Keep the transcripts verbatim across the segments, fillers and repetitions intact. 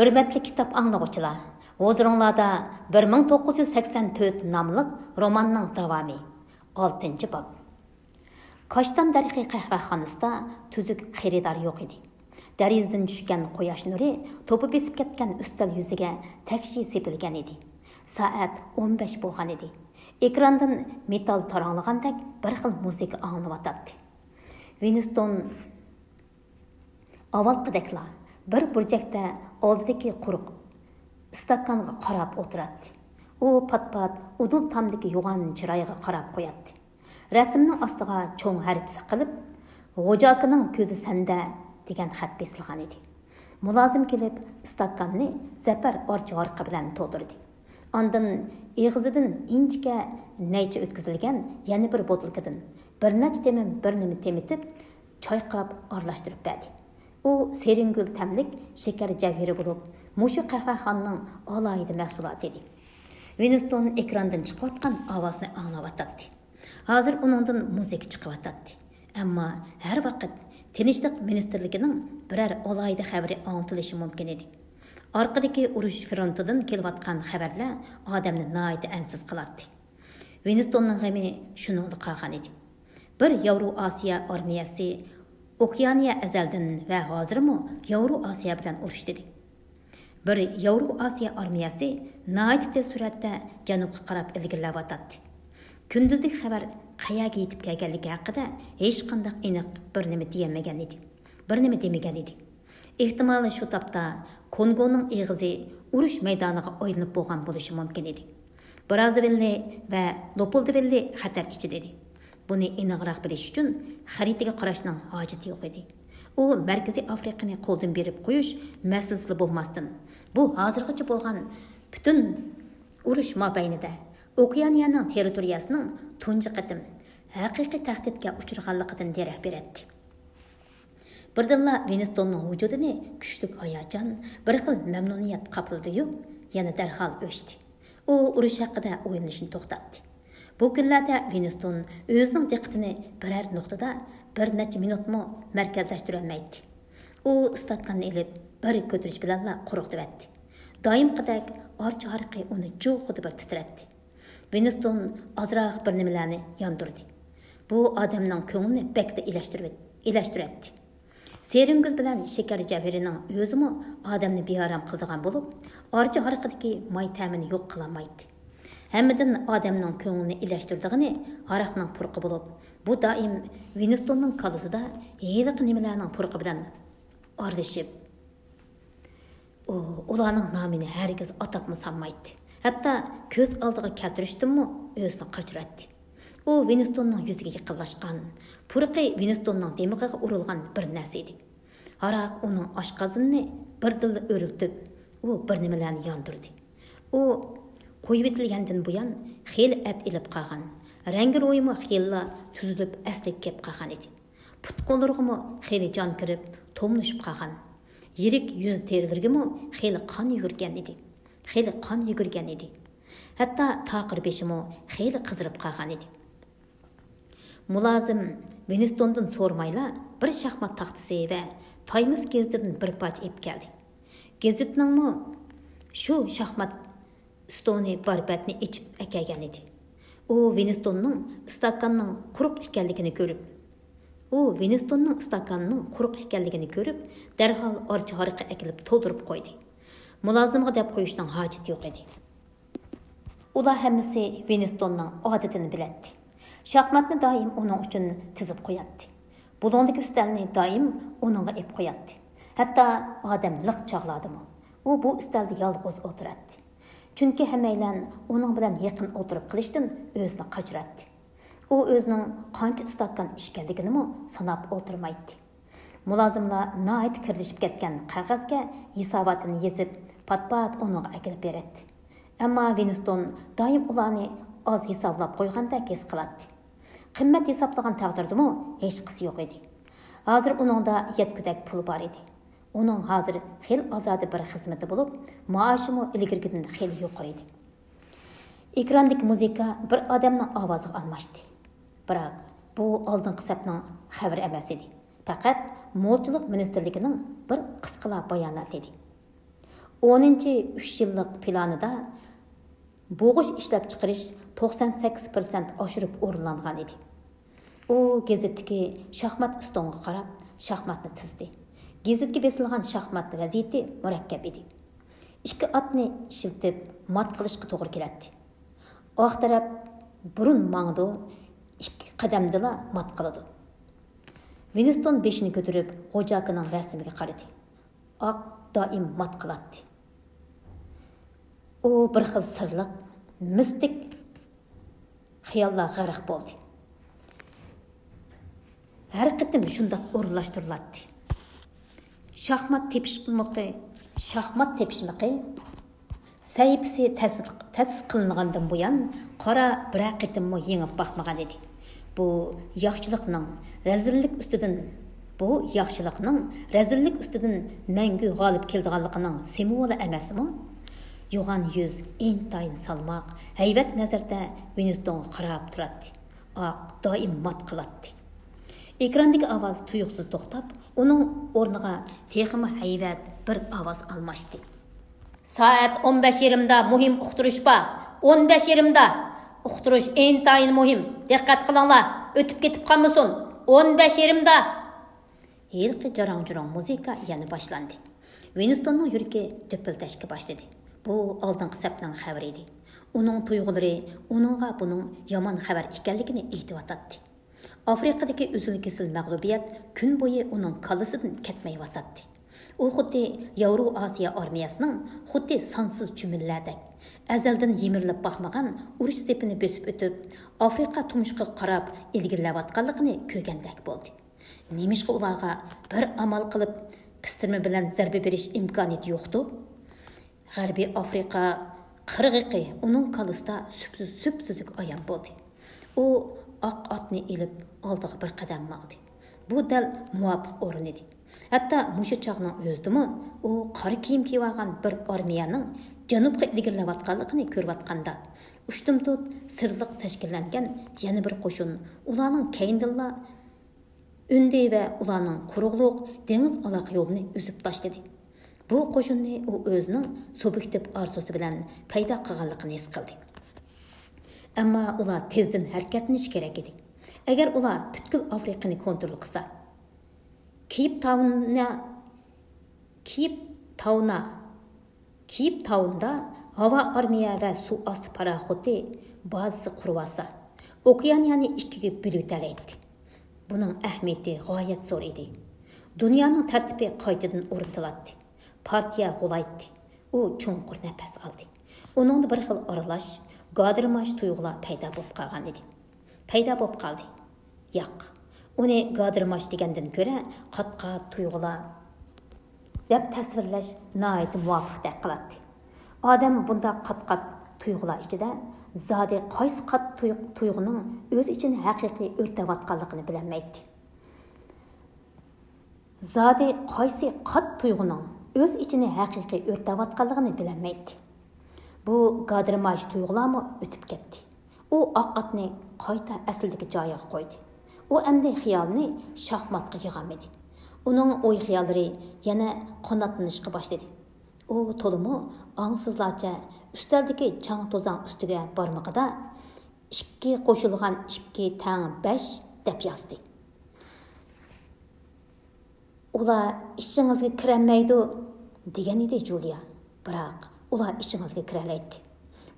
ھۆرمەتلىك كىتاب ئاڭلىغۇچىلار، ھۇزۇرۇڭلاردا بىر مىڭ توققۇز يۈز سەكسەن تۆت ناملىق روماننىڭ داۋامى، ئالتىنچى باب. كاشتان دەرىخى قەھۋەخانىسىدا تۈزۈك خېرىدار يوق ئىدى. دېرىزىدىن چۈشكەن قۇياش نۇرى توپا بېسىپ كەتكەن ئۈستەل يۈزىگە تەكشى سېپىلگەن ئىدى. سائەت ئون بەش بولغان ئىدى. ئېكراندىن مېتال تاراڭلىغاندەك بىر خىل مۇزىكا ئاڭلىنىۋاتاتتى. ۋىنستون ئاۋۋالقىدەكلا بىر بۇرجەكتە ئالدىدىكى قۇرۇق ئىستاكانغا قاراپ ئولتۇراتتى. ئۇ پات-پات ئۇدۇل تامدىكى يوغان چىرايغا قاراپ قوياتتى. رەسىمنىڭ ئاستىغا چوڭ ھەرپلىك قىلىپ، «غوجا ئاكىنىڭ كۆزى سەندە» دېگەن خەت بېسىلغان ئىدى. مۇلازىم كېلىپ، ئىستاكاننى زەپەر ئارچا ھارىقى بىلەن تولدۇردى. ئاندىن ئېغىزىدىن ئىنچىكە نەيچە ئۆتكۈزۈلگەن يەنە بىر بوتۇلكىدىن بىر نەچچە تېمىم بىر نېمە تېمىتىپ، چايقاپ ئارىلاشتۇرۇپ بەردى. ئۇ سېرىنگۈل تەملىك شېكەر جەۋھىرى بولۇپ، مۇشۇ قەھۋەخانىنىڭ ئالاھىدە مەھسۇلاتى ئىدى. ۋىنستون ئېكراندىن چىقىۋاتقان ئاۋازنى ئاڭلاۋاتاتتى. ھازىر ئۇنىڭدىن مۇزىكا چىقىۋاتاتتى. ئەمما ھەر ۋاقىت تىنچلىق مىنىستىرلىكىنىڭ بىرەر ئالاھىدە خەۋىرى ئاڭلىتىلىشى مۇمكىن ئىدى. ئارقىدىكى ئۇرۇش فرونتىدىن كېلىۋاتقان خەۋەرلەر ئادەمنى ناھايىتى ئەنسىز قىلاتتى. ۋىنستوننىڭ غېمى شۇنىڭدا قالغان ئىدى. بىر ياۋرو ئاسىيا ئارمىيەسى ئوكېانىيە ئەزەلدىن ۋە ھازىرمۇ ياۋرو ئاسىيا بىلەن ئۇرۇشتىدى. بىر ياۋرو ئاسىيا ئارمىيەسى ناھايىتى تېز سۈرئەتتە جەنۇبقا قاراپ ئىلگىرىلەۋاتاتتى. كۈندۈزلۈك خەۋەر قەيەرگە يېتىپ كەلگەنلىكى ھەققىدە ھېچقانداق ئېنىق بىر نېمە دېيەلمىگەن ئىدى. بىر نېمە دېمىگەن ئىدى. ئېھتىمال، شۇ تاپتا كونگونىڭ ئېغىزى ئۇرۇش مەيدانىغا ئايلىنىپ بولغان بولۇشى مۇمكىن ئىدى. برازىلىيە ۋە لېئوپولدۋىللى خەتەر ئىچىدە ئىدى. بۇنى ئېنىقراق بىلىش ئۈچۈن خەرىتىگە قاراشنىڭ ھاجىتى يوق ئىدى. ئۇ مەركىزىي ئافرىقىنى قولدىن بېرىپ قويۇش مەسىلىسىلا بولماستىن، بۇ ھازىرغىچە بولغان پۈتۈن ئۇرۇش مابەينىدە ئوكېانىيەنىڭ تېررىتورىيەسىنىڭ تۇنجى قېتىم ھەقىقىي تەھدىتكە ئۇچرىغانلىقىدىن دېرەك بېرەتتى. بىردىنلا ۋىنستوننىڭ ۋۇجۇدىنى كۈچلۈك ھاياجان، بىر خىل مەمنۇنىيەت قاپلىدى-يۇ، يەنە دەرھال ئۆچتى. ئۇ ئۇرۇش ھەققىدە ئويلىنىشنى توختاتتى. بۇ كۈنلەردە ۋىنستون ئۆزىنىڭ دىققىتىنى بىرەر نۇقتىدا بىر نەچچە مىنۇتمۇ مەركەزلەشتۈرەلمەيتتى. ئۇ ئىستاكاننى ئېلىپ، بىر كۆتۈرۈش بىلەنلا قۇرۇقتۇرۇۋەتتى. دائىمقىدەك ئارچا ھارىقى ئۇنى جۇغغىدە بىر تىترەتتى. ۋىنستون ئازراق بىر نېمىلەرنى ياندۇردى. بۇ ئادەمنىڭ كۆڭلىنى بەكلا ئىلەشتۈرۈۋەت-، ئىلەشتۈرەتتى. سېرىنگۈل بىلەن شېكەر جەۋھىرىنىڭ ئۆزىمۇ ئادەمنى بىئارام قىلىدىغان بولۇپ، ئارچا ھارىقىدىكى ماي تەمىنى يوق قىلالمايتتى. ھەممىدىن ئادەمنىڭ كۆڭلىنى ئىلەشتۈرىدىغىنى ھاراقنىڭ پۇرىقى بولۇپ، بۇ دائىم ۋىنستوننىڭ كاللىسىدا ھېلىقى نېمىلەرنىڭ پۇرىقى بىلەن ئارىلىشىپ، ئۇ ئۇلارنىڭ نامىنى ھەرگىز ئاتاپمۇ سانمايتتى. ھەتتا كۆز ئالدىغا كەلتۈرۈشتىنمۇ ئۆزىنى قاچۇراتتى. ئۇ ۋىنستوننىڭ يۈزىگە يېقىنلاشقان، پۇرىقى ۋىنستوننىڭ دىمىقىغا ئۇرۇلغان بىر نەرسە ئىدى. ھاراق ئۇنىڭ ئاشقازىنىنى بىردىنلا ئۆرۈلتۈپ، ئۇ بىر نېمىلەرنى ياندۇردى. ئۇ قويۇۋېتىلگەندىن بۇيان خېلى ئەت ئېلىپ قالغان، رەڭگى روھىمۇ خېلىلا تۈزۈلۈپ ئەسلىگە كېلىپ قالغان ئىدى. پۇت-قوللىرىغىمۇ خېلى جان كىرىپ، توملىشىپ قالغان. يىرىك يۈز تېرىلىرىگىمۇ خېلى قان يۈگۈرگەن ئىدى. خېلى قان يۈگۈرگەن ئىدى. ھەتتا تاقىر بېشىمۇ خېلى قىزىرىپ قالغان ئىدى. مۇلازىم ۋىنستوندىن سورىمايلا بىر شاھمات تاختىسى ۋە تايمس گېزىتىدىن بىر پارچە ئېلىپ كەلدى. گېزىتنىڭمۇ شۇ شاھمات ستونى بار بەتنى ئېچىپ ئەكەلگەن ئىدى. ئۇ ۋىنستوننىڭ ئىستاكاننىڭ قۇرۇق ئىكەنلىكىنى كۆرۈپ، ئۇ ۋىنستوننىڭ ئىستاكاننىڭ قۇرۇق ئىكەنلىكىنى كۆرۈپ، دەرھال ئارچا ھارىقى ئەكېلىپ تولدۇرۇپ قويدى. مۇلازىمغا دەپ قويۇشنىڭ ھاجىتى يوق ئىدى. ئۇلار ھەممىسى ۋىنستوننىڭ ئادىتىنى بىلەتتى. شاھماتنى دائىم ئۇنىڭ ئۈچۈن تىزىپ قوياتتى. بۇلۇڭدىكى ئۈستەلنى دائىم ئۇنىڭغا ئېلىپ قوياتتى. ھەتتا ئادەم لىق چاغلاردىمۇ ئۇ بۇ ئۈستەلدە يالغۇز ئولتۇراتتى. چۈنكى ھەممەيلەن ئۇنىڭ بىلەن يېقىن ئولتۇرۇپ قېلىشتىن ئۆزىنى قاچۇراتتى. ئۇ ئۆزىنىڭ قانچە ئىستاكان ئىچكەنلىكىنىمۇ ساناپ ئولتۇرمايتتى. مۇلازىملار ناھايىتى كىرلىشىپ كەتكەن قەغەزگە ھېساباتىنى يېزىپ، پات-پات ئۇنىڭغا ئەكېلىپ بېرەتتى. ئەمما ۋىنستون دائىم ئۇلارنى ئاز ھېسابلاپ قويغاندەك ھېس قىلاتتى. قىممەت ھېسابلىغان تەقدىردىمۇ ھېچقىسى يوق ئىدى. ھازىر ئۇنىڭدا يەتكۈدەك پۇل بار ئىدى. ئۇنىڭ ھازىر خېلى ئازادە بىر خىزمىتى بولۇپ، مائاشىمۇ ئىلگىرىكىدىن خېلى يۇقىرى ئىدى. ئېكراندىكى مۇزىكا بىر ئادەمنىڭ ئاۋازىغا ئالماشتى. بىراق، بۇ ئالدىنقى سەپنىڭ خەۋىرى ئەمەس ئىدى. پەقەت مولچىلىق مىنىستىرلىكىنىڭ بىر قىسقىلا باياناتى ئىدى. ئونىنچى ئۈچ يىللىق پىلانىدا بوغۇچ ئىشلەپچىقىرىش توقسان سەككىز پىرسەنت ئاشۇرۇپ ئورۇنلانغان ئىدى. ئۇ گېزىتتىكى شاھمات ئىستونغا قاراپ، شاھماتنى تىزدى. گېزىتكە بېسىلغان شاھمات ۋەزىيىتى مۇرەككەپ ئىدى. ئىككى ئاتنى ئىشلىتىپ مات قىلىشقا توغرا كېلەتتى. ئاق تەرەپ بۇرۇن ماڭىدۇ، ئىككى قەدەمدىلا مات قىلىدۇ. ۋىنستون بېشىنى كۆتۈرۈپ، غوجاكىنىڭ رەسىمىگە قارىدى. ئاق دائىم مات قىلاتتى. ئۇ بىر خىل سىرلىق، مىستىك خىياللارغا غەرق بولدى. ھەر قېتىم شۇنداق ئورۇنلاشتۇرۇلاتتى. شاھمات تېپىشمىقى، شاھمات تېپىشمىقى سەھىپىسى تەسىس، تەسىس قىلىنغاندىن بۇيان، قارا بىرەر قېتىممۇ يېڭىپ باقمىغان ئىدى. بۇ ياخشىلىقنىڭ رەزىللىك ئۈستىدىن، بۇ ياخشىلىقنىڭ رەزىللىك ئۈستىدىن مەڭگۈ غالىب كېلىدىغانلىقىنىڭ سىمۋولى ئەمەسمۇ؟ يوغان يۈز، ئىنتايىن سالماق، ھەيۋەت نەزەردە ۋىنستونغا قاراپ تۇراتتى. ئاق دائىم مات قىلاتتى. ئېكراندىكى ئاۋاز تۇيۇقسىز توختاپ، ئۇنىڭ ئورنىغا تېخىمۇ ھەيۋەت بىر ئاۋاز ئالماشتى. سائەت ئون بەش يېرىمدا مۇھىم ئۇقتۇرۇش بار. ئون بەش يېرىمدا! ئۇقتۇرۇش ئىنتايىن مۇھىم. دىققەت قىلىڭلار، ئۆتۈپ كېتىپ قالمىسۇن. ئون بەش يېرىمدا! ھېلىقى جاراڭ-جۇراڭ مۇزىكا يەنە باشلاندى. ۋىنستوننىڭ يۈرىكى دۈپۈلدەشكە باشلىدى. بۇ ئالدىنقى سەپنىڭ خەۋىرى ئىدى. ئۇنىڭ تۇيغۇلىرى ئۇنىڭغا بۇنىڭ يامان خەۋەر ئىكەنلىكىنى ئېيتىۋاتاتتى. ئافرىقىدىكى ئۈزۈل-كېسىل مەغلۇبىيەت كۈن بويى ئۇنىڭ كاللىسىدىن كەتمەيۋاتاتتى. ئۇ خۇددى ياۋرو ئاسىيا ئارمىيەسىنىڭ خۇددى سانسىز چۈمۈلىلەردەك ئەزەلدىن يىمىرىلىپ باقمىغان ئۇرۇش سېپىنى بۆسۈپ ئۆتۈپ، ئافرىقا تۇمشۇقىغا قاراپ ئىلگىرىلەۋاتقانلىقىنى كۆرگەندەك بولدى. نېمىشقا ئۇلارغا بىر ئامال قىلىپ پىستىرما بىلەن زەربە بېرىش ئىمكانىيىتى يوقتۇ؟ غەربىي ئافرىقا قىرغىقى ئۇنىڭ كاللىسىدا سۈپسۈز-، سۈپسۈزۈك ئايان بولدى. ئۇ ئاق ئاتنى ئېلىپ ئالدىغا بىر قەدەم ماڭدى. بۇ دەل مۇۋاپىق ئورۇن ئىدى. ھەتتا مۇشۇ چاغنىڭ ئۆزىدىمۇ ئۇ قارا كىيىم كىيىۋالغان بىر ئارمىيەنىڭ جەنۇبقا ئىلگىرىلەۋاتقانلىقىنى كۆرۈۋاتقاندا، ئۇشتۇمتۇت سىرلىق تەشكىللەنگەن يەنە بىر قوشۇن ئۇلارنىڭ كەينىدىنلا ئۈندى ۋە ئۇلارنىڭ قۇرۇقلۇق دېڭىز ئالاقە يولىنى ئۈزۈپ تاشلىدى. بۇ قوشۇننى ئۇ ئۆزىنىڭ سۇبيېكتىپ ئارزۇسى بىلەن پەيدا قىلغانلىقىنى ھېس قىلدى. ئەمما ئۇلار تېزدىن ھەرىكەتلىنىشى كېرەك ئىدى. ئەگەر ئۇلار پۈتكۈل ئافرىقىنى كونترول قىلسا، كېيپ تاۋنىنا، كېيپ تاۋنا، كېيپ تاۋندا ھاۋا ئارمىيە ۋە سۇ ئاستى پاراخوتى بازىسى قۇرۇۋالسا، ئوكېئانىيانى ئىككىگە بۆلۈۋېتەلەيتتى. بۇنىڭ ئەھمىيىتى غايەت زور ئىدى. دۇنيانىڭ تەرتىپى قايتىدىن ئورنىتىلاتتى. پارتىيە غۇلايتتى. ئۇ چوڭقۇر نەپەس ئالدى. ئۇنىڭدا بىر خىل ئارىلاش، گادىرماش تۇيغۇلار پەيدا بولۇپ قالغان ئىدى. پەيدا بولۇپ قالدى. ياق، ئۇنى گادىرماش دېگەندىن كۆرە قات-قات تۇيغۇلار دەپ تەسۋىرلەش ناھايىتى مۇۋاپىقتەك قىلاتتى. ئادەم بۇنداق قات-قات تۇيغۇلار ئىچىدە زادى قايسى قات تۇي-، تۇيغۇنىڭ ئۆز ئىچىنى ھەقىقىي ئۆرتەۋاتقانلىقىنى بىلەلمەيتتى. زادى قايسى قات تۇيغۇنىڭ ئۆز ئىچىنى ھەقىقىي ئۆرتەۋاتقانلىقىنى بىلەلمەيتتى. بۇ گادىرماش تۇيغۇلارمۇ ئۆتۈپ كەتتى. ئۇ ئاق ئاتنى قايتا ئەسلىدىكى جايىغا قويدى. ئۇ ئەمدى خىيالىنى شاھماتقا يىغالمىدى. ئۇنىڭ ئوي-خىياللىرى يەنە قاناتلىنىشقا باشلىدى. ئۇ تولىمۇ ئاڭسىزلارچە ئۈستەلدىكى چاڭ-توزاڭ ئۈستىگە بارمىقىدا، «ئىككى قوشۇلغان ئىككى تەڭ بەش» دەپ يازدى. «ئۇلار ئىچىڭىزگە كىرەلمەيدۇ» دېگەن ئىدى جۇلىيا. «بىراق ئۇلار ئىچىڭىزگە كىرەلەيتتى.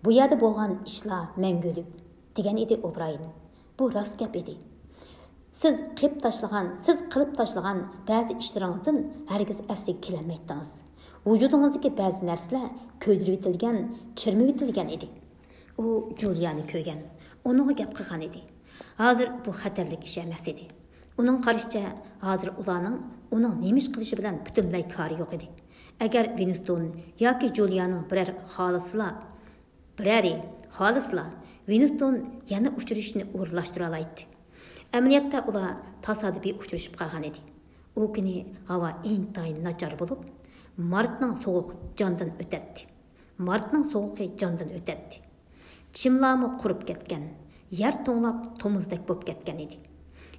بۇ يەردە بولغان ئىشلار مەڭگۈلۈك» دېگەن ئىدى ئوبرايېن. بۇ راست گەپ ئىدى. سىز قىلىپ تاشلىغان، سىز قىلىپ تاشلىغان بەزى ئىشلىرىڭىزدىن ھەرگىز ئەسلىگە كېلەلمەيتتىڭىز. ۋۇجۇدىڭىزدىكى بەزى نەرسىلەر كۆيدۈرۈۋېتىلگەن، چىرمىۋېتىلگەن ئىدى. ئۇ جۇلىيانى كۆرگەن، ئۇنىڭغا گەپ قىلغان ئىدى. ھازىر بۇ خەتەرلىك ئىش ئەمەس ئىدى. ئۇنىڭ قارىشىچە، ھازىر ئۇلارنىڭ ئۇنىڭ نېمە ئىش قىلىشى بىلەن پۈتۈنلەي كارى يوق ئىدى. ئەگەر ۋىنستون ياكى جۇلىيانىڭ بىرەر خالىسىلا، بىرەرى خالىسىلا، ۋىنستون يەنە ئۇچرىشىشنى ئورۇنلاشتۇرالايتتى. ئەمەلىيەتتە ئۇلار تاسادىپىي ئۇچرىشىپ قالغان ئىدى. ئۇ كۈنى ھاۋا ئىنتايىن ناچار بولۇپ، مارتنىڭ سوغۇق جاندىن ئۆتەتتى. مارتنىڭ سوغۇقى جاندىن ئۆتەتتى. چىملارمۇ قۇرۇپ كەتكەن، يەر توڭلاپ تومۇزدەك بولۇپ كەتكەن ئىدى.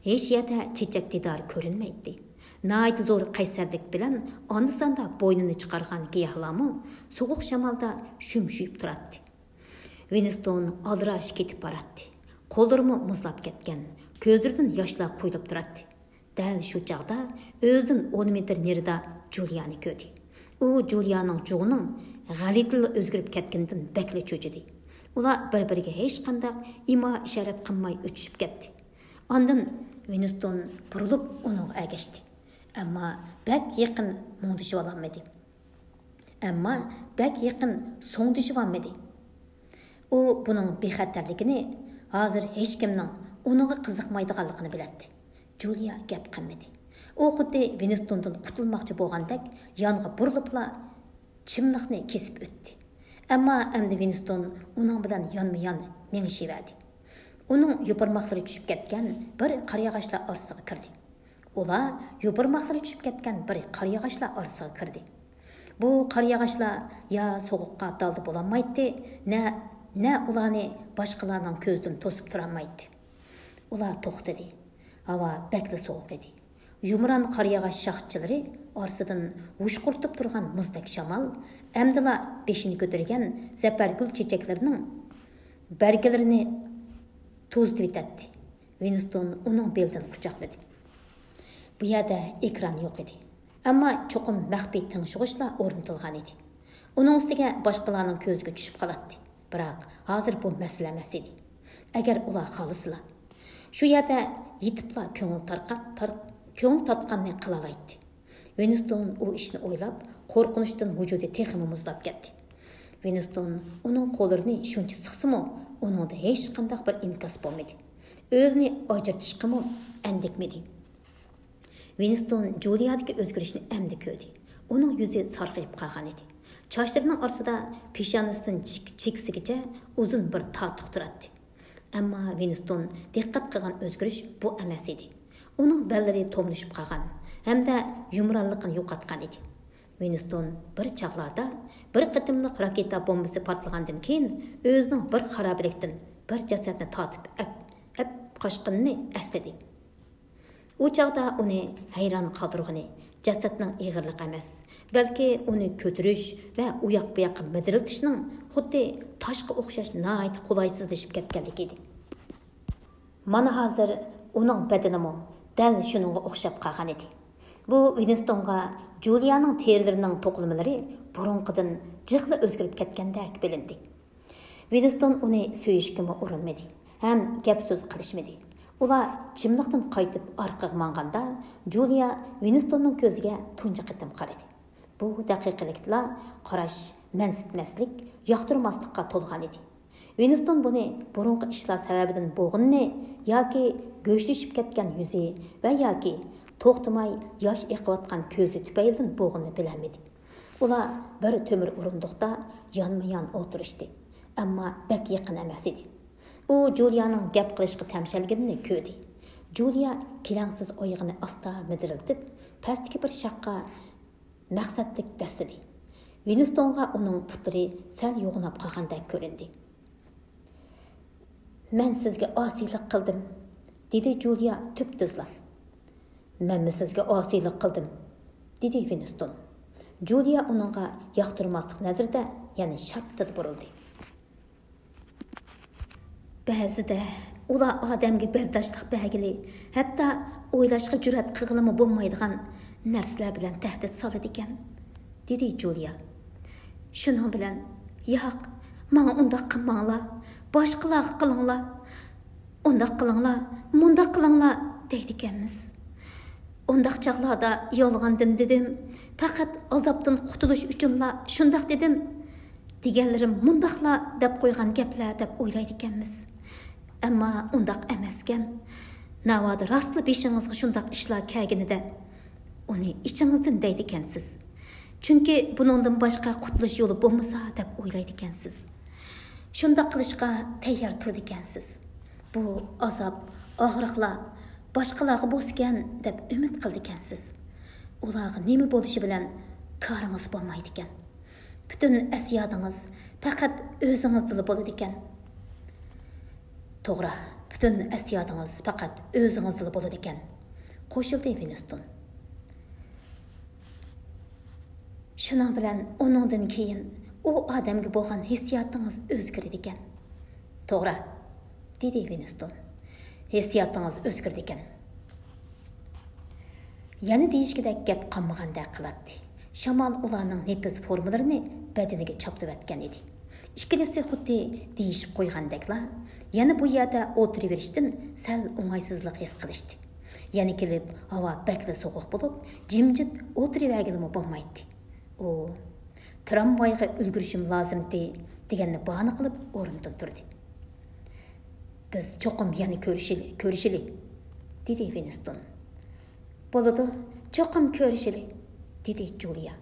ھېچ يەردە چېچەك دىدارى كۆرۈنمەيتتى. ناھايىتى زور قەيسەرلىك بىلەن ئاندا-ساندا بوينىنى چىقارغان گىياھلارمۇ سوغۇق شامالدا شۈمشۈيۈپ تۇراتتى. ۋىنستون ئالدىراش كېتىپ باراتتى. قوللىرىمۇ مۇزلاپ كەتكەن، كۆزلىرىدىن ياشلار قۇيۇلۇپ تۇراتتى. دەل شۇ چاغدا ئۆزىدىن ئون مېتىر نېرىدا جۇلىيانى كۆردى. ئۇ جۇلىيانىڭ جۇغىنىڭ غەلىتىلا ئۆزگىرىپ كەتكىنىدىن بەكلا چۆچۈدى. ئۇلار بىر-بىرىگە ھېچقانداق ئىما-ئىشارەت قىلماي ئۆتۈشۈپ كەتتى. ئاندىن ۋىنستون بۇرۇلۇپ ئۇنىڭغا ئەگەشتى. ئەمما بەك يېقىن مۇڭدىشىۋالالمىدى. ئەمما بەك يېقىن سوڭدىشىۋالمىدى. ئۇ بۇنىڭ بىخەتەرلىكىنى، ھازىر ھېچكىمنىڭ ئۇنىڭغا قىزىقمايدىغانلىقىنى بىلەتتى. جۇلىيا گەپ قىلمىدى. ئۇ خۇددى ۋىنستوندىن قۇتۇلماقچى بولغاندەك يانغا بۇرۇلۇپلا چىملىقنى كېسىپ ئۆتتى. ئەمما ئەمدى ۋىنستون ئۇنىڭ بىلەن يانمۇ يان مېڭىشىۋەردى. ئۇنىڭ يوپۇرماقلىرى چۈشۈپ كەتكەن بىر قارىياغاچلار ئارىسىغا كىردى. ئۇلار يوپۇرماقلىرى چۈشۈپ كەتكەن بىر قارىياغاچلار ئارىسىغا كىردى. بۇ قارىياغاچلار يا سوغۇققا دالدا بولالمايتتى، نە، نە ئۇلارنى باشقىلارنىڭ كۆزىدىن توسۇپ تۇرالمايتتى. ئۇلار توختىدى. ھاۋا بەكلا سوغۇق ئىدى. يۇمران قارىياغاچ شاخچىلىرى ئارىسىدىن ھۇشقۇرتۇپ تۇرغان مۇزدەك شامال ئەمدىلا بېشىنى كۆتۈرگەن زەپەرگۈل چېچەكلىرىنىڭ بەرگىلىرىنى توزۇتۇۋېتەتتى. ۋىنستون ئۇنىڭ بېلىدىن قۇچاقلىدى. بۇ يەردە ئېكران يوق ئىدى. ئەمما چوقۇم مەخپىي تىڭشىغۇچلار ئورنىتىلغان ئىدى. ئۇنىڭ ئۈستىگە باشقىلارنىڭ كۆزىگە چۈشۈپ قالاتتى. بىراق ھازىر بۇ مەسىلە ئەمەس ئىدى. ئەگەر ئۇلار خالىسىلا، شۇ يەردە يېتىپلا كۆڭۈل تارقات-، تار-، كۆڭۈل تارتقاننى قىلالايتتى. ۋىنستون ئۇ ئىشنى ئويلاپ، قورقۇنچتىن ۋۇجۇدى تېخىمۇ مۇزلاپ كەتتى. ۋىنستون ئۇنىڭ قوللىرىنى شۇنچە سىقسىمۇ، ئۇنىڭدا ھېچقانداق بىر ئىنكاس بولمىدى. ئۆزىنى ئاجرىتىشقىمۇ ئەندىكمىدى. ۋىنستون جۇلىيادىكى ئۆزگىرىشنى ئەمدى كۆردى. ئۇنىڭ يۈزى سارغىيىپ قالغان ئىدى. چاچلىرىنىڭ ئارىسىدا پېشانىسىدىن چېك-، چېكىسىگىچە ئۇزۇن بىر تارتۇق تۇراتتى. ئەمما ۋىنستون دىققەت قىلغان ئۆزگىرىش بۇ ئەمەس ئىدى. ئۇنىڭ بەللىرى توملىشىپ قالغان ھەمدە يۇمرانلىقىنى يوقاتقان ئىدى. ۋىنستون بىر چاغلاردا بىر قېتىملىق راكېتا بومبىسى پارتلىغاندىن كېيىن ئۆزىنىڭ بىر خارابىلىكتىن بىر جەسەتنى تارتىپ ئەپ، ئەپ قاچقىنىنى ئەسلىدى. ئۇ چاغدا ئۇنى ھەيران قالدۇرغىنى جەسەتنىڭ ئېغىرلىقى ئەمەس، بەلكى ئۇنى كۆتۈرۈش ۋە ئۇياق-بۇياققا مىدىرلىتىشنىڭ خۇددى تاشقا ئوخشاش ناھايىتى قولايسىزلىشىپ كەتكەنلىكى ئىدى. مانا ھازىر ئۇنىڭ بەدىنىمۇ دەل شۇنىڭغا ئوخشاپ قالغان ئىدى. بۇ ۋىنستونغا جۇلىيانىڭ تېرىلىرىنىڭ توقۇلمىلىرى بۇرۇنقىدىن جىقلا ئۆزگىرىپ كەتكەندەك بىلىندى. ۋىنستون ئۇنى سۆيۈشكىمۇ ئۇرۇنمىدى ھەم گەپ-سۆز قىلىشمىدى. ئۇلار چىملىقتىن قايتىپ ئارقىغا ماڭغاندا، جۇلىيا ۋىنستوننىڭ كۆزىگە تۇنجى قېتىم قارىدى. بۇ دەقىقىلىكتىلا قاراش مەنسىتمەسلىك، ياقتۇرماسلىققا تولغان ئىدى. ۋىنستون بۇنى بۇرۇنقى ئىشلار سەۋەبىدىن بولغىنىنى ياكى گۆشلىشىپ كەتكەن يۈزى ۋە ياكى توختىماي ياش ئېقىۋاتقان كۆزى تۈپەيلىدىن بولغىنىنى بىلەلمىدى. ئۇلار بىر تۆمۈر ئورۇندۇقتا يانمۇ يان ئولتۇرۇشتى. ئەمما بەك يېقىن ئەمەس ئىدى. ئۇ جۇلىيانىڭ گەپ قىلىشقا تەمشەلگىنىنى كۆردى. جۇلىيا كېلەڭسىز ئايىغىنى ئاستا مىدىرلىتىپ، پەستىكى بىر شاخقا مەقسەتلىك دەسسىدى. ۋىنستونغا ئۇنىڭ پۇتلىرى سەل يوغىناپ قالغاندەك كۆرۈندى. مەن سىزگە ئاسىيلىق قىلدىم، دېدى جۇلىيا تۈپتۈزلا. مەنمۇ سىزگە ئاسىيلىق قىلدىم، دېدى ۋىنستون. جۇلىيا ئۇنىڭغا ياقتۇرماسلىق نەزىرىدە يەنە شاپتىدە بۇرۇلدى. بەزىدە ئۇلار ئادەمگە بەرداشلىق بەرگىلى، ھەتتا ئويلاشقا جۈرئەت قىلغىلىمۇ بولمايدىغان نەرسىلەر بىلەن تەھدىت سالىدىكەن، دېدى جۇلىيا. شۇنىڭ بىلەن، ياق، ماڭا ئۇنداق قىلماڭلار، باشقىلارغا قىلىڭلار، ئۇنداق قىلىڭلار، مۇنداق قىلىڭلار دەيدىكەنمىز. ئۇنداق چاغلاردا يالغاندىن دېدىم، پەقەت ئازابتىن قۇتۇلۇش ئۈچۈنلا شۇنداق دېدىم، دېگەنلىرىم مۇنداقلا دەپ قويغان گەپلەر دەپ ئويلايدىكەنمىز. ئەمما ئۇنداق ئەمەسكەن. ناۋادا راستلا بېشىڭىزغا شۇنداق ئىشلار كەلگىنىدە، ئۇنى ئىچىڭىزدىن دەيدىكەنسىز. چۈنكى بۇنىڭدىن باشقا قۇتۇلۇش يولى بولمىسا دەپ ئويلايدىكەنسىز. شۇنداق قىلىشقا تەييار تۇرىدىكەنسىز. بۇ ئازاب، ئاغرىقلار باشقىلارغا بولسىكەن دەپ ئۈمىد قىلىدىكەنسىز. ئۇلارغا نېمە بولۇشى بىلەن كارىڭىز بولمايدىكەن. پۈتۈن ئەس-يادىڭىز پەقەت ئۆزىڭىزدىلا بولىدىكەن. توغرا، پۈتۈن ئەس-يادىڭىز پەقەت ئۆزىڭىزدىلا بولىدىكەن، قوشۇلدى ۋىنستون. شۇنىڭ بىلەن ئۇنىڭدىن كېيىن ئۇ ئادەمگە بولغان ھېسسىياتىڭىز ئۆزگىرىدىكەن. توغرا، دېدى ۋىنستون. ھېسسىياتىڭىز ئۆزگىرىدىكەن. يەنە دېيىشكۈدەك گەپ قالمىغاندەك قىلاتتى. شامال ئۇلارنىڭ نېپىز فورمىلىرىنى بەدىنىگە چاپلىۋەتكەن ئىدى. ئىككىلىسى خۇددى دېيىشىپ قويغاندەكلا، يەنە بۇ يەردە ئولتۇرۇۋېرىشتىن سەل ئوڭايسىزلىق ھېس قىلىشتى. يەنە كېلىپ ھاۋا بەكلا سوغۇق بولۇپ، جىمجىت ئولتۇرۇۋەرگىلىمۇ بولمايتتى. ئۇ، تىرامۋايغا ئۈلگۈرۈشۈم لازىمتى، دېگەننى باھانە قىلىپ ئورنىدىن تۇردى. بىز چوقۇم يەنە كۆرۈشىلى، كۆرۈشىلى، دېدى ۋىنستون. بولىدۇ، چوقۇم كۆرۈشىلى، دېدى جۇلىيا.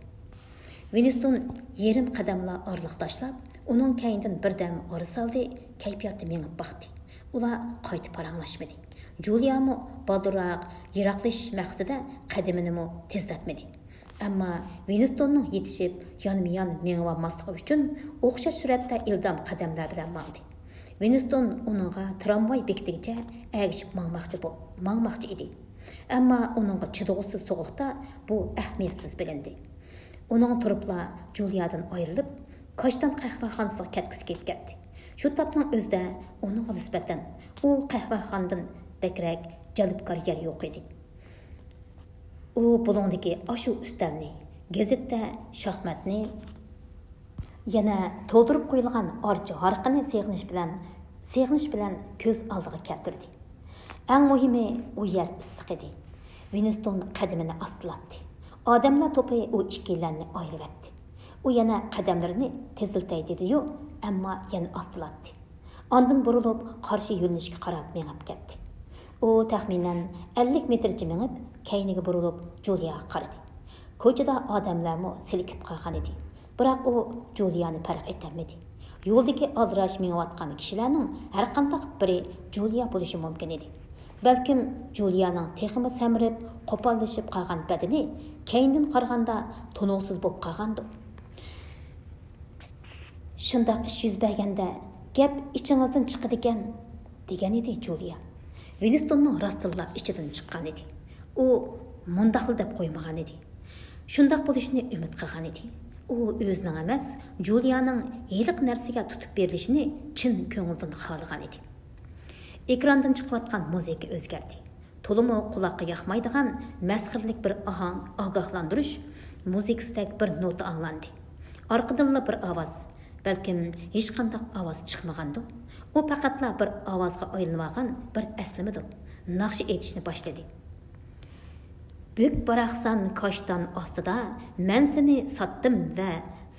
ۋىنستون يېرىم قەدەملا ئارىلىق تاشلاپ، ئۇنىڭ كەينىدىن بىردەم ئارا سالدى، كەيپىياتى مېڭىپ باقتى. ئۇلار قايتا پاراڭلاشمىدى. جۇلىيامۇ بالدۇرراق يىراقلىشىش مەقسىتىدە قەدىمىنىمۇ تېزلەتمىدى. ئەمما ۋىنستوننىڭ يېتىشىپ يانمۇيان مېڭىۋالماسلىقى ئۈچۈن ئوخشاش سۈرئەتتە ئىلدام قەدەملەر بىلەن ماڭدى. ۋىنستون ئۇنىڭغا تىرامۋاي بېكىتىگىچە ئەگىشىپ ماڭماقچى بو-، ماڭماقچى ئىدى. ئەمما ئۇنىڭغا چىدىغۇسىز سوغۇقتا بۇ ئەھمىيەتسىز بىلىندى. ئۇنىڭ تۇرۇپلا جۇلىيادىن ئايرىلىپ، كاشتان قەھۋەخانىسىغا كەتكۈسى كېلىپ كەتتى. شۇ تاپنىڭ ئۆزىدە ئۇنىڭغا نىسبەتەن ئۇ قەھۋەخانىدىن بەكرەك جەلپكار يەر يوق ئىدى. ئۇ بۇلۇڭدىكى ئاشۇ ئۈستەلنى، گېزىتتە شاھماتنى، يەنە تولدۇرۇپ قويۇلغان ئارچا ھارىقىنى سېغىنىش بىلەن، سېغىنىش بىلەن كۆز ئالدىغا كەلتۈردى. ئەڭ مۇھىمى، ئۇ يەر ئىسسىق ئىدى. ۋىنستون قەدىمىنى ئاستىلاتتى. ئادەملەر توپى ئۇ ئىككىيلەننى ئايرىۋەتتى. ئۇ يەنە قەدەملىرىنى تېزلىتەي دېدىيۇ، ئەمما يەنە ئاستىلاتتى. ئاندىن بۇرۇلۇپ، قارشى يۆنىلىشكە قاراپ مېڭىپ كەتتى. ئۇ تەخمىنەن ئەللىك مېتىرچە مېڭىپ، كەينىگە بۇرۇلۇپ، جۇلىياغا قارىدى. كوچىدا ئادەملەرمۇ سېلىكىپ قالغانىدى. بىراق ئۇ جۇلىيانى پەرق ئېتەلمىدى. يولدىكى ئالدىراش مېڭىۋاتقان كىشىلەرنىڭ ھەرقانداق بىرى جۇلىيا بولۇشى مۇمكىن ئىدى. بەلكىم جۇلىيانىڭ تېخىمۇ سەمرىپ، قوپاللىشىپ قالغان بەدىنى كەينىدىن قارىغاندا تونۇغۇسىز بولۇپ قالغاندۇ. شۇنداق ئىش يۈز بەرگەندە، گەپ ئىچىڭىزدىن چىقىدىكەن، دېگەن ئىدى جۇلىيا. ۋىنستوننىڭ راستتىنلا ئىچىدىن چىققان ئىدى. ئۇ مۇنداقلا دەپ قويمىغان ئىدى. شۇنداق بولۇشىنى ئۈمىد قىلغان ئىدى. ئۇ ئۆزىنىڭ ئەمەس، جۇلىيانىڭ ھېلىقى نەرسىگە تۇتۇپ بېرىلىشىنى چىن كۆڭلىدىن خالىغان ئىدى. ئېكراندىن چىقىۋاتقان مۇزىكا ئۆزگەردى. تولىمۇ قۇلاققا ياقمايدىغان مەسخىرىلىك بىر ئاھاڭ، ئاگاھلاندۇرۇش مۇزىكىسىدەك بىر نوتا ئاڭلاندى. ئارقىدىنلا بىر ئاۋاز، بەلكىم ھېچقانداق ئاۋاز چىقمىغاندۇ؟ ئۇ پەقەتلا بىر ئاۋازغا ئايلىنىۋالغان بىر ئەسلىمىدۇ؟ ناخشا ئېيتىشنى باشلىدى. بۈك باراقسان كاشتان ئاستىدا، مەن سېنى ساتتىم ۋە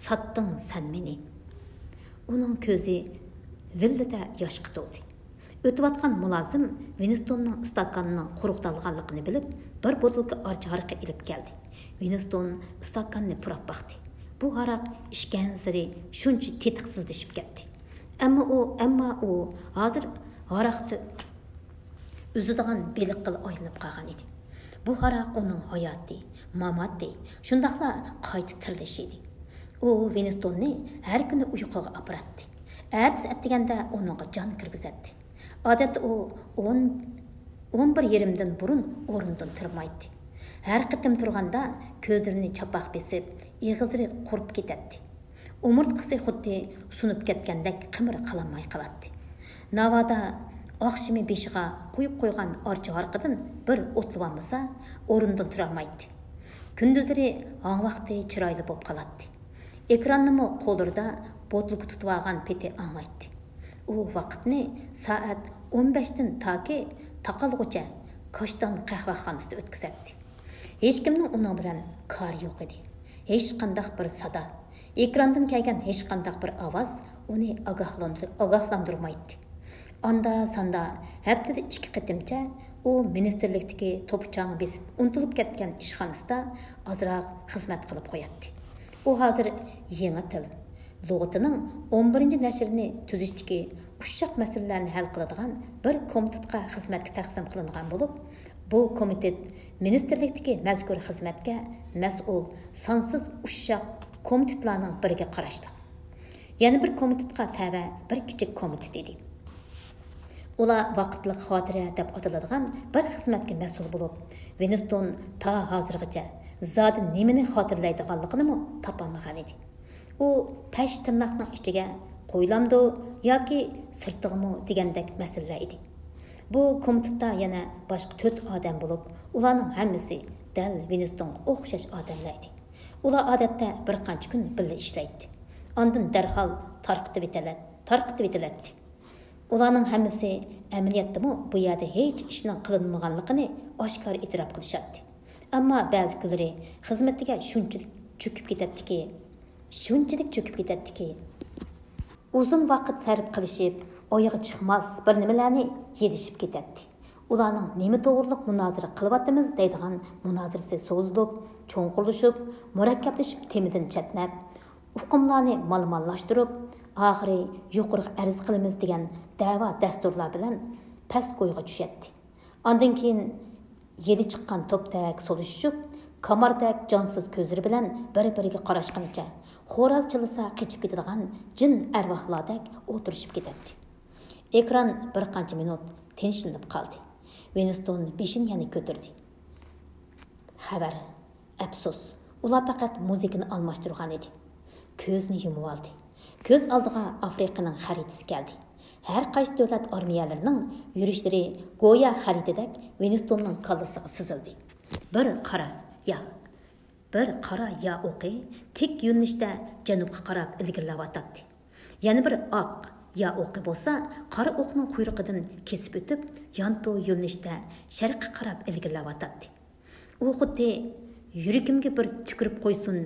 ساتتىڭ سەن مېنى. ئۇنىڭ كۆزى ۋىللىدە ياشقا تولدى. ئۆتۈۋاتقان مۇلازىم ۋىنستوننىڭ ئىستاكانىنىڭ قۇرۇقتالغانلىقىنى بىلىپ، بىر بوتۇلكا ئارچا ھارىقى ئېلىپ كەلدى. ۋىنستون ئىستاكاننى پۇراپ باقتى. بۇ ھاراق ئىچكەنسېرى شۇنچە تېتىقسىزلىشىپ كەتتى. ئەمما ئۇ، ئەمما ئۇ ھازىر ھاراقتا ئۈزىدىغان بېلىققىلا ئايلىنىپ قالغان ئىدى. بۇ ھاراق ئۇنىڭ ھاياتى، ماماتى، شۇنداقلا قايتا تىرىلىشى ئىدى. ئۇ ۋىنستوننى ھەر كۈنى ئۇيقۇغا ئاپىراتتى. ئەتىسى ئەتىگەندە ئۇنىڭغا جان كىرگۈزەتتى. ئادەتتە ئۇ ئون، ئون بىر يېرىمدىن بۇرۇن ئورنىدىن تۇرمايتتى. ھەر قېتىم تۇرغاندا كۆزلىرىنى چاپاق بېسىپ، ئېغىزلىرى قۇرۇپ كېتەتتى. ئومۇرتقىسى خۇددى سۇنۇپ كەتكەندەك قىمىر قىلالماي قالاتتى. ناۋادا ئاخشىمى بېشىغا قويۇپ قويغان ئارچا ھارىقىدىن بىر ئوتلىۋالمىسا، ئورنىدىن تۇرالمايتتى. كۈندۈزلىرى ھاڭ ۋاقتى چىرايلىق بولۇپ قالاتتى. ئېكراننىمۇ قوللىرىدا بوتۇلكا تۇتۇۋالغان پېتى ئاڭلايتتى. ئۇ ۋاقىتنى سائەت ئون بەشتىن تاكى تاقالغۇچە كاشتان قەھۋەخانىسىدا ئۆتكۈزەتتى. ھېچكىمنىڭ ئۇنىڭ بىلەن كارى يوق ئىدى. ھېچقانداق بىر سادا، ئېكراندىن كەلگەن ھېچقانداق بىر ئاۋاز ئۇنى ئاگاھلاندۇر-، ئاگاھلاندۇرمايتتى. ئاندا-ساندا ھەپتىدە ئىككى قېتىمچە ئۇ مىنىستىرلىكتىكى توپا-چاڭ بېسىپ ئۇنتۇلۇپ كەتكەن ئىشخانىسىدا ئازراق خىزمەت قىلىپ قوياتتى. ئۇ ھازىر يېڭى تىل لۇغىتىنىڭ ئون بىرىنچى نەشرىنى تۈزۈشتىكى ئۇششاق مەسىلىلەرنى ھەل قىلىدىغان بىر كومىتېتقا خىزمەتكە تەقسىم قىلىنغان بولۇپ، بۇ كومىتېت مىنىستىرلىكتىكى مەزكۇر خىزمەتكە مەسئۇل سانسىز ئۇششاق كومىتېتلارنىڭ بىرىگە قاراشلىق. يەنە بىر كومىتېتقا تەۋە بىر كىچىك كومىتېت ئىدى. ئۇلار ۋاقىتلىق خاتىرە دەپ ئاتىلىدىغان بىر خىزمەتكە مەسئۇل بولۇپ، ۋىنستون تا ھازىرغىچە زادى نېمىنى خاتىرىلەيدىغانلىقىنىمۇ تاپالمىغان ئىدى. ئۇ پەش تىرناقنىڭ ئىچىگە قويۇلامدۇ ياكى سىرتىغىمۇ دېگەندەك مەسىلىلەر ئىدى. بۇ كومىتېتتا يەنە باشقا تۆت ئادەم بولۇپ، ئۇلارنىڭ ھەممىسى دەل ۋىنستونغا ئوخشاش ئادەملەر ئىدى. ئۇلار ئادەتتە بىر قانچە كۈن بىللە ئىشلەيتتى. ئاندىن دەرھال تارقىتىۋېتىلەت-، تارقىتىۋېتىلەتتى. ئۇلارنىڭ ھەممىسى ئەمەلىيەتتىمۇ بۇ يەردە ھېچ ئىشنىڭ قىلىنمىغانلىقىنى ئاشكارا ئېتىراپ قىلىشاتتى. ئەمما بەزى كۈنلىرى خىزمىتىگە شۇنچىلىك چۆكۈپ كېتەتتىكى، شۇنچىلىك چۆكۈپ كېتەتتىكى، ئۇزۇن ۋاقىت سەرپ قىلىشىپ، ئايىغى چىقماس بىر نېمىلەرنى يېزىشىپ كېتەتتى. ئۇلارنىڭ نېمە توغرۇلۇق مۇنازىرە قىلىۋاتىمىز دەيدىغان مۇنازىرىسى سوزۇلۇپ، چوڭقۇرلىشىپ، مۇرەككەپلىشىپ، تېمىدىن چەتنەپ، ئۇقۇملارنى مالىمانلاشتۇرۇپ، ئاخىرى يۇقىرىغا ئەرز قىلىمىز دېگەن دەۋا دەستۇرلار بىلەن پەس كويغا چۈشەتتى. ئاندىن كېيىن يېلى چىققان توپتەك سولۇشۇشۇپ، كاماردەك جانسىز كۆزلىرى بىلەن بىر-بىرىگە قاراشقىنىچە، خوراز چىللىسا قېچىپ كېتىدىغان جىن ئەرۋاھلاردەك ئولتۇرۇشۇپ كېتەتتى. ئېكران بىر قانچە مىنۇت تىنچلىنىپ قالدى. ۋىنستون بېشىنى يەنە كۆتۈردى. خەۋەر. ئەپسۇس، ئۇلار پەقەت مۇزىكىنى ئالماشتۇرغان ئىدى. كۆزىنى يۇمۇۋالدى. كۆز ئالدىغا ئافرىقىنىڭ خەرىتىسى كەلدى. ھەر قايسى دۆلەت ئارمىيەلىرىنىڭ يۈرۈشلىرى گويا خەرىتىدەك ۋىنستوننىڭ كاللىسىغا سىزىلدى. بىر قارا يا، بىر قارا يا ئوقى تىك يۆنىلىشتە جەنۇبقا قاراپ ئىلگىرىلەۋاتاتتى. يەنە بىر ئاق يا ئوقى بولسا قارا ئوقنىڭ قۇيرۇقىدىن كېسىپ ئۆتۈپ، يانتۇ يۆنىلىشتە شەرققە قاراپ ئىلگىرىلەۋاتاتتى. ئۇ خۇددى «يۈرىكىمگە بىر تۈكۈرۈپ قويسۇن،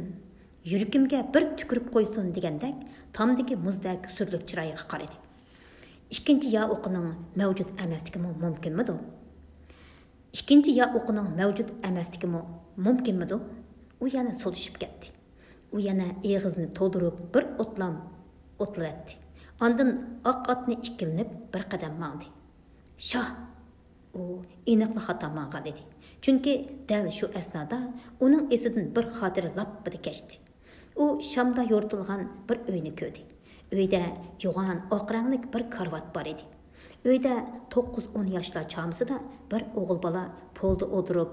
يۈرىكىمگە بىر تۈكۈرۈپ قويسۇن» دېگەندەك تامدىكى مۇزدەك سۈرلۈك چىرايىغا قارىدى. ئىككىنچى يا ئوقىنىڭ مەۋجۇت ئەمەسلىكىمۇ مۇمكىنمىدۇ؟ ئىككىنچى يا ئوقىنىڭ مەۋجۇت ئەمەسلىكىمۇ مۇمكىنمىدۇ؟ ئۇ يەنە سولىشىپ كەتتى. ئۇ يەنە ئېغىزىنى تولدۇرۇپ بىر ئوتلام ئوتلىۋەتتى. ئاندىن ئاق ئاتنى ئىككىلىنىپ بىر قەدەم ماڭدى. شاھ! ئۇ ئېنىقلا خاتا ماڭغان ئىدى. چۈنكى دەل شۇ ئەسنادا ئۇنىڭ ئېسىدىن بىر خاتىرە لاپپىدە كەچتى. ئۇ شامدا يورۇتۇلغان بىر ئۆينى كۆردى. ئۆيدە يوغان ئاق رەڭلىك بىر كارىۋات بار ئىدى. ئۆيدە توققۇز-ئون ياشلار چامىسىدا بىر ئوغۇل بالا پولدا ئولتۇرۇپ،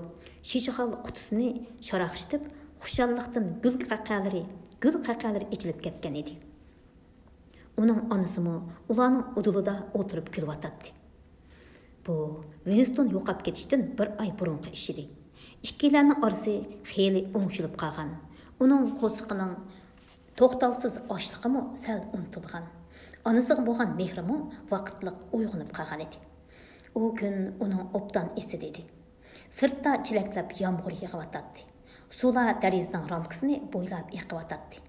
شىشىخال قۇتىسىنى شاراقشىتىپ، خۇشاللىقتىن گۈل قەقەلىرى، گۈل قەقەلىرى ئېچىلىپ كەتكەن ئىدى. ئۇنىڭ ئانىسىمۇ ئۇلارنىڭ ئۇدۇلىدا ئولتۇرۇپ كۈلۈۋاتاتتى. بۇ ۋىنستون يوقاپ كېتىشتىن بىر ئاي بۇرۇنقى ئىش ئىدى. ئىككىيلەننىڭ ئارىسى خېلى ئوڭشىلىپ قالغان. ئۇنىڭ قورسىقىنىڭ توختاۋسىز ئاچلىقىمۇ سەل ئۇنتۇلغان. ئانىسىغا بولغان مېھرىمۇ ۋاقىتلىق ئويغىنىپ قالغان ئىدى. ئۇ كۈن ئۇنىڭ ئوبدان ئېسىدە ئىدى. سىرتتا چېلەكلەپ يامغۇر يېغىۋاتاتتى. سۇلار دېرىزىنىڭ رامكىسىنى بويلاپ ئېقىۋاتاتتى.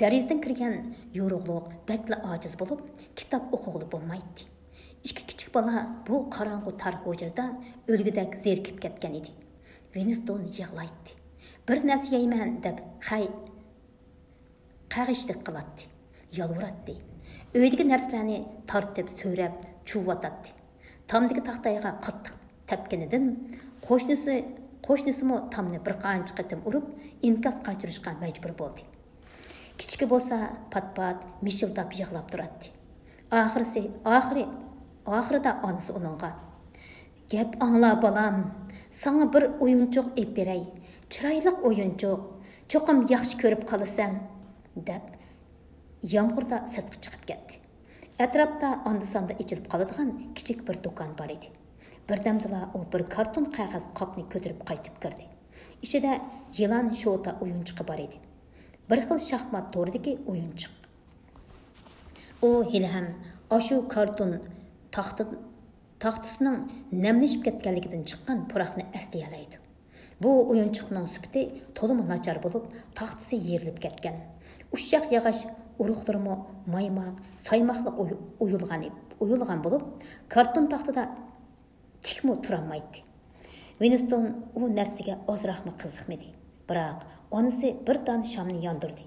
دېرىزىدىن كىرگەن يورۇقلۇق بەكلا ئاجىز بولۇپ، كىتاب ئوقۇغىلى بولمايتتى. ئىككى كىچىك بالا بۇ قاراڭغۇ تار ھۇجرىدا ئۆلگۈدەك زېرىكىپ كەتكەن ئىدى. ۋىنستون يىغلايتتى. بىر نەرسە يەيمەن دەپ خەي-، قەغىشلىك قىلاتتى، يالۋۇراتتى. ئۆيدىكى نەرسىلەرنى تارتىپ، سۆرەپ، چۇۋۇۋاتاتتى. تامدىكى تاختايغا قاتتىق تەپكىنىدىن قوشنىسى، قوشنىسىمۇ تامنى بىر قانچە قېتىم ئۇرۇپ، ئىنكاس قايتۇرۇشقا مەجبۇر بولدى. كىچىكى بولسا پات-پات مىشىلداپ يىغلاپ تۇراتتى. ئاخىرسى، ئاخىرى، ئاخىرىدا ئانىسى ئۇنىڭغا، «گەپ ئاڭلا، بالام، ساڭا بىر ئويۇنچۇق ئېلىپ بېرەي. چىرايلىق ئويۇنچۇق، چوقۇم ياخشى كۆرۈپ قالىسەن» دەپ، يامغۇردا سىرتقا چىقىپ كەتتى. ئەتراپتا ئاندا-ساندا ئېچىلىپ قالىدىغان كىچىك بىر دۇكان بار ئىدى. بىردەمدىلا ئۇ بىر كارتون قەغەز قاپنى كۆتۈرۈپ قايتىپ كىردى. ئىچىدە يىلان شوتا ئويۇنچۇقى بار ئىدى. بىر خىل شاھمات تورىدىكى ئويۇنچۇق. ئۇ ھېلىھەم ئاشۇ كارتون تاختا، تاختىسىنىڭ نەملىشىپ كەتكەنلىكىدىن چىققان پۇراقنى ئەسلىيەلەيدۇ. بۇ ئويۇنچۇقنىڭ سۈپىتى تولىمۇ ناچار بولۇپ، تاختىسى يېرىلىپ كەتكەن. ئۇششاق ياغاچ ئۇرۇقلىرىمۇ مايماق، سايماقلىق ئوي-، ئويۇلغان، ئويۇلغان بولۇپ، كارتون تاختىدا تىكمۇ تۇرالمايتتى. ۋىنستون ئۇ نەرسىگە ئازراقمۇ قىزىقمىدى. بىراق ئانىسى بىر دانە شامنى ياندۇردى.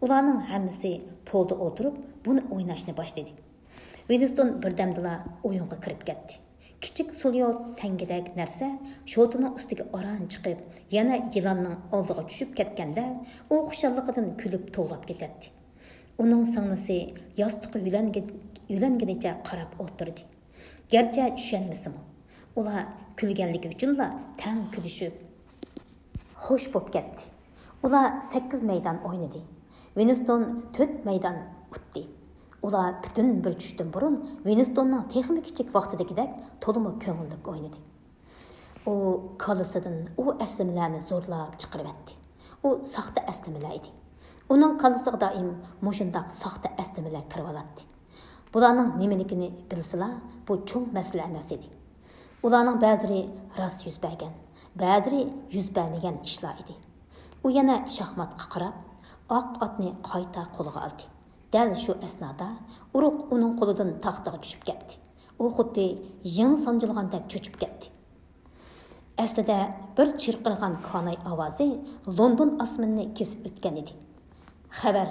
ئۇلارنىڭ ھەممىسى پولدا ئولتۇرۇپ، بۇنى ئويناشنى باشلىدى. ۋىنستون بىردەمدىلا ئويۇنغا كىرىپ كەتتى. كىچىك سوليوت تەڭگىدەك نەرسە شوتىنىڭ ئۈستىگە ئاران چىقىپ، يەنە يىلاننىڭ ئالدىغا چۈشۈپ كەتكەندە، ئۇ خۇشاللىقىدىن كۈلۈپ توۋلاپ كېتەتتى. ئۇنىڭ سىڭلىسى ياستۇققا يۆلەنگە-، يۆلەنگىنىچە قاراپ ئولتۇردى. گەرچە چۈشەنمىسىمۇ، ئۇلار كۈلگەنلىكى ئۈچۈنلا تەڭ كۈلۈشۈپ، خوش بوپ كەتتى. ئۇلار سەككىز مەيدان ئوينىدى. ۋىنستون تۆت مەيدان ئۇتتى. ئۇلار پۈتۈن بىر چۈشتىن بۇرۇن ۋىنستوننىڭ تېخىمۇ كىچىك ۋاقتىدىكىدەك تولىمۇ كۆڭۈللۈك ئوينىدى. ئۇ كاللىسىدىن ئۇ ئەسلىمىلەرنى زورلاپ چىقىرىۋەتتى. ئۇ ساختا ئەسلىمىلەر ئىدى. ئۇنىڭ كاللىسىغا دائىم مۇشۇنداق ساختا ئەسلىمىلەر كىرىۋالاتتى. بۇلارنىڭ نېمىلىكىنى بىلسىلا، بۇ چوڭ مەسىلە ئەمەس ئىدى. ئۇلارنىڭ بەزىلىرى راست يۈز بەرگەن، بەزىلىرى يۈز بەرمىگەن ئىشلار ئىدى. ئۇ يەنە شاھماتقا قاراپ، ئاق ئاتنى قايتا قولىغا ئالدى. دەل شۇ ئەسنادا ئۇرۇق ئۇنىڭ قولىدىن تاختىغا چۈشۈپ كەتتى. ئۇ خۇددى يىڭنە سانجىلغاندەك چۆچۈپ كەتتى. ئەسلىدە بىر چىرقىرىغان كاناي ئاۋازى لوندون ئاسمىنىنى كېسىپ ئۆتكەن ئىدى. خەۋەر.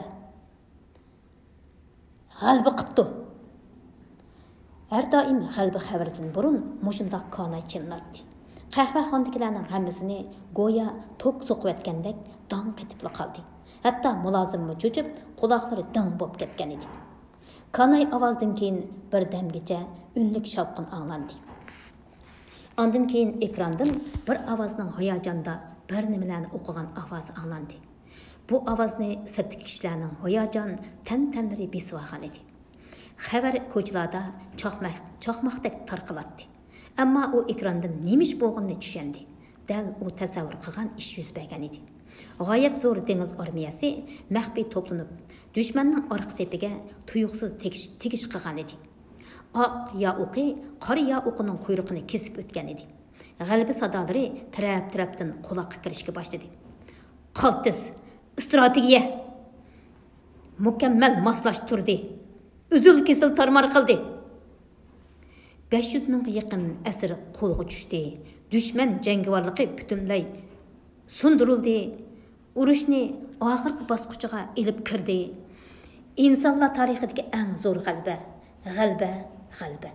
غەلىبە قىپتۇ. ھەر دائىم غەلىبە خەۋىرىدىن بۇرۇن مۇشۇنداق كاناي چېلىناتتى. قەھۋەخانىدىكىلەرنىڭ ھەممىسىنى گويا توك سوقۇۋەتكەندەك داڭ قېتىپلا قالدى. ھەتتا مۇلازىممۇ چۆچۈپ، قۇلاقلىرى دىڭ بولۇپ كەتكەن ئىدى. كاناي ئاۋازىدىن كېيىن بىر دەمگىچە ئۈنلۈك شاۋقۇن ئاڭلاندى. ئاندىن كېيىن ئېكراندىن بىر ئاۋازنىڭ ھاياجاندا بىر نېمىلەرنى ئوقۇغان ئاۋازى ئاڭلاندى. بۇ ئاۋازنى سىرتتىكى كىشىلەرنىڭ ھاياجان تەنتەنىلىرى بېسىۋالغان ئىدى. خەۋەر كوچىلاردا چاقماق، چاقماقتەك تارقىلاتتى. ئەمما ئۇ ئېكراندىن نېمە ئىش بولغىنىنى چۈشەندى. دەل ئۇ تەسەۋۋۇر قىلغان ئىش يۈز بەرگەن ئىدى. غايەت زور دېڭىز ئارمىيەسى مەخپىي توپلىنىپ، دۈشمەننىڭ ئارقا سېپىگە تۇيۇقسىز تېگىش، تېگىش قىلغان ئىدى. ئاق يا ئوقى، قارا يا ئوقىنىڭ قۇيرۇقىنى كېسىپ ئۆتكەن ئىدى. غەلىبە سادالىرى تەرەپ-تەرەپتىن قۇلاققا كىرىشكە باشلىدى. قالتىس، ئىستراتېگىيە مۇكەممەل ماسلاشتۇردى. ئۈزۈل-كېسىل تارمار قىلدى. بەش يۈز مىڭغا يېقىن ئەسىر قولغا چۈشتى. دۈشمەن جەڭگىۋارلىقى پۈتۈنلەي سۇندۇرۇلدى. ئۇرۇشنى ئاخىرقى باسقۇچىغا ئېلىپ كىردى. ئىنسانلار تارىخىدىكى ئەڭ زور غەلىبە، غەلىبە، غەلىبە.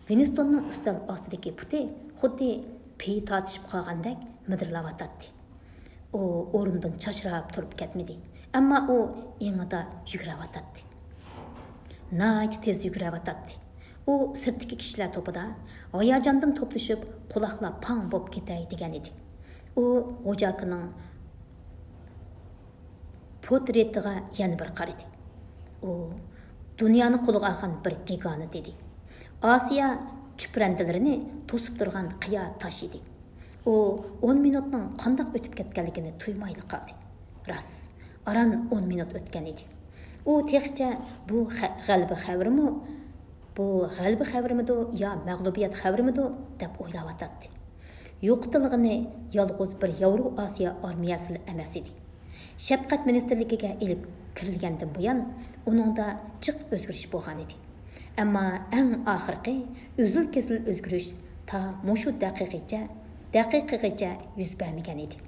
ۋىنستوننىڭ ئۈستەل ئاستىدىكى پۇتى خۇددى پېيى تارتىشىپ قالغاندەك مىدىرلاۋاتاتتى. ئۇ ئورنىدىن چاچراپ تۇرۇپ كەتمىدى، ئەمما ئۇ ئېڭىدا يۈگۈرۈۋاتاتتى. ناھايىتى تېز يۈگۈرۈۋاتاتتى. ئۇ سىرتتىكى كىشىلەر توپىدا ھاياجاندىن توپلىشىپ، قۇلاقلار پاڭ بوپ كېتەي دېگەن ئىدى. ئۇ غوجاكىنىڭ پورترېتىغا يەنە بىر قارىدى. ئۇ دۇنيانى قولىغا ئالغان بىر گىگانت ئىدى. ئاسىيا چۈپرەندىلىرىنى توسۇپ تۇرغان قىيا تاش ئىدى. ئۇ ئون مىنۇتنىڭ قانداق ئۆتۈپ كەتكەنلىكىنى تۇيمايلا قالدى. راست، ئاران ئون مىنۇت ئۆتكەن ئىدى. ئۇ تېخىچە بۇ خە-، غەلىبە خەۋىرىمۇ، بۇ غەلىبە خەۋىرىمىدۇ يا مەغلۇبىيەت خەۋىرىمىدۇ دەپ ئويلاۋاتاتتى. يوقىتىلغىنى يالغۇز بىر ياۋرو ئاسىيا ئارمىيەسىلا ئەمەس ئىدى. شەپقەت مىنىستىرلىكىگە ئېلىپ كىرىلگەندىن بۇيان، ئۇنىڭدا جىق ئۆزگىرىش بولغان ئىدى. ئەمما ئەڭ ئاخىرقى ئۈزۈل-كېسىل ئۆزگىرىش تا مۇشۇ دەقىقىچە، دەقىقىغىچە يۈز بەرمىگەن ئىدى.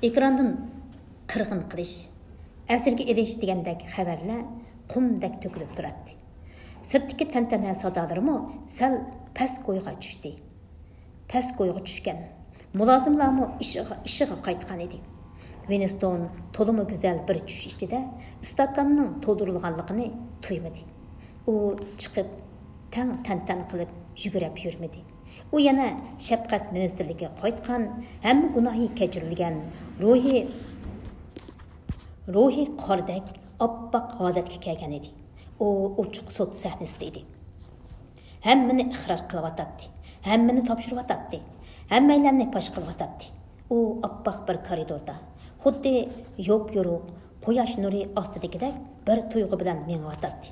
ئېكراندىن قىرغىن قىلىش، ئەسىرگە ئېلىش دېگەندەك خەۋەرلەر قۇمدەك تۆكۈلۈپ تۇراتتى. سىرتتىكى تەنتەنە سادالىرىمۇ سەل پەس كويغا چۈشتى. پەس كويغا چۈشكەن. مۇلازىملارمۇ ئىشىغا، ئىشىغا قايتقان ئىدى. ۋىنستون تولىمۇ گۈزەل بىر چۈش ئىچىدە ئىستاكاننىڭ تولدۇرۇلغانلىقىنى تۇيمىدى. ئۇ چىقىپ، تەڭ تەنتەنە قىلىپ يۈگۈرۈپ يۈرمىدى. ئۇ يەنە شەپقەت مىنىستىرلىكىگە قايتقان، ھەممە گۇناھى كەچۈرۈلگەن، روھى، روھى قاردەك ئاپئاق ھالەتكە كەلگەن ئىدى. ئۇ ئوچۇق سوت سەھنىسىدە ئىدى. ھەممىنى ئىقرار قىلىۋاتاتتى. ھەممىنى تاپشۇرۇۋاتاتتى. ھەممەيلەننى پاش قىلىۋاتاتتى. ئۇ ئاپئاق بىر كارىدوردا، خۇددى يوپيورۇق قۇياش نۇرى ئاستىدىكىدەك بىر تۇيغۇ بىلەن مېڭىۋاتاتتى.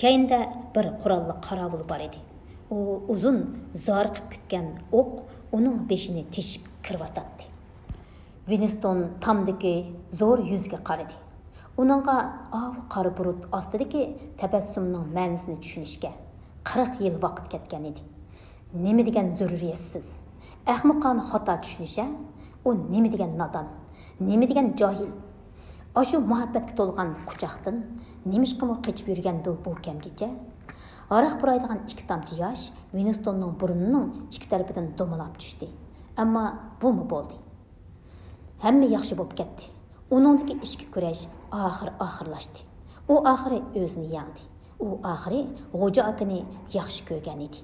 كەينىدە بىر قوراللىق قاراۋۇل بار ئىدى. ئۇ ئۇزۇن زارىقىپ كۈتكەن ئوق ئۇنىڭ بېشىنى تېشىپ كىرىۋاتاتتى. ۋىنستون تامدىكى زور يۈزگە قارىدى. ئۇنىڭغا ئاۋۇ قارا بۇرۇت ئاستىدىكى تەبەسسۇمنىڭ مەنىسىنى چۈشىنىشكە قىرىق يىل ۋاقىت كەتكەن ئىدى. نېمە دېگەن زۆرۈرىيەتسىز، ئەخمىقانە خاتا چۈشىنىش ھە؟ ئۇ نېمە دېگەن نادان، نېمە دېگەن جاھىل! ئاشۇ مۇھەببەتكە تولغان قۇچاقتىن نېمىشقىمۇ قېچىپ يۈرگەندۇ بۇ كەمگىچە؟ ھاراق پۇرايدىغان ئىككى تامچە ياش ۋىنستوننىڭ بۇرنىنىڭ ئىككى تەرىپىدىن دومىلاپ چۈشتى. ئەمما بۇمۇ بولدى. ھەممە ياخشى بولۇپ كەتتى. ئۇنىڭدىكى ئىچكى كۈرەش ئاخىر ئاخىرلاشتى. ئۇ ئاخىرى ئۆزىنى يەڭدى. ئۇ ئاخىرى غوجا ئاكىنى ياخشى كۆرگەن ئىدى.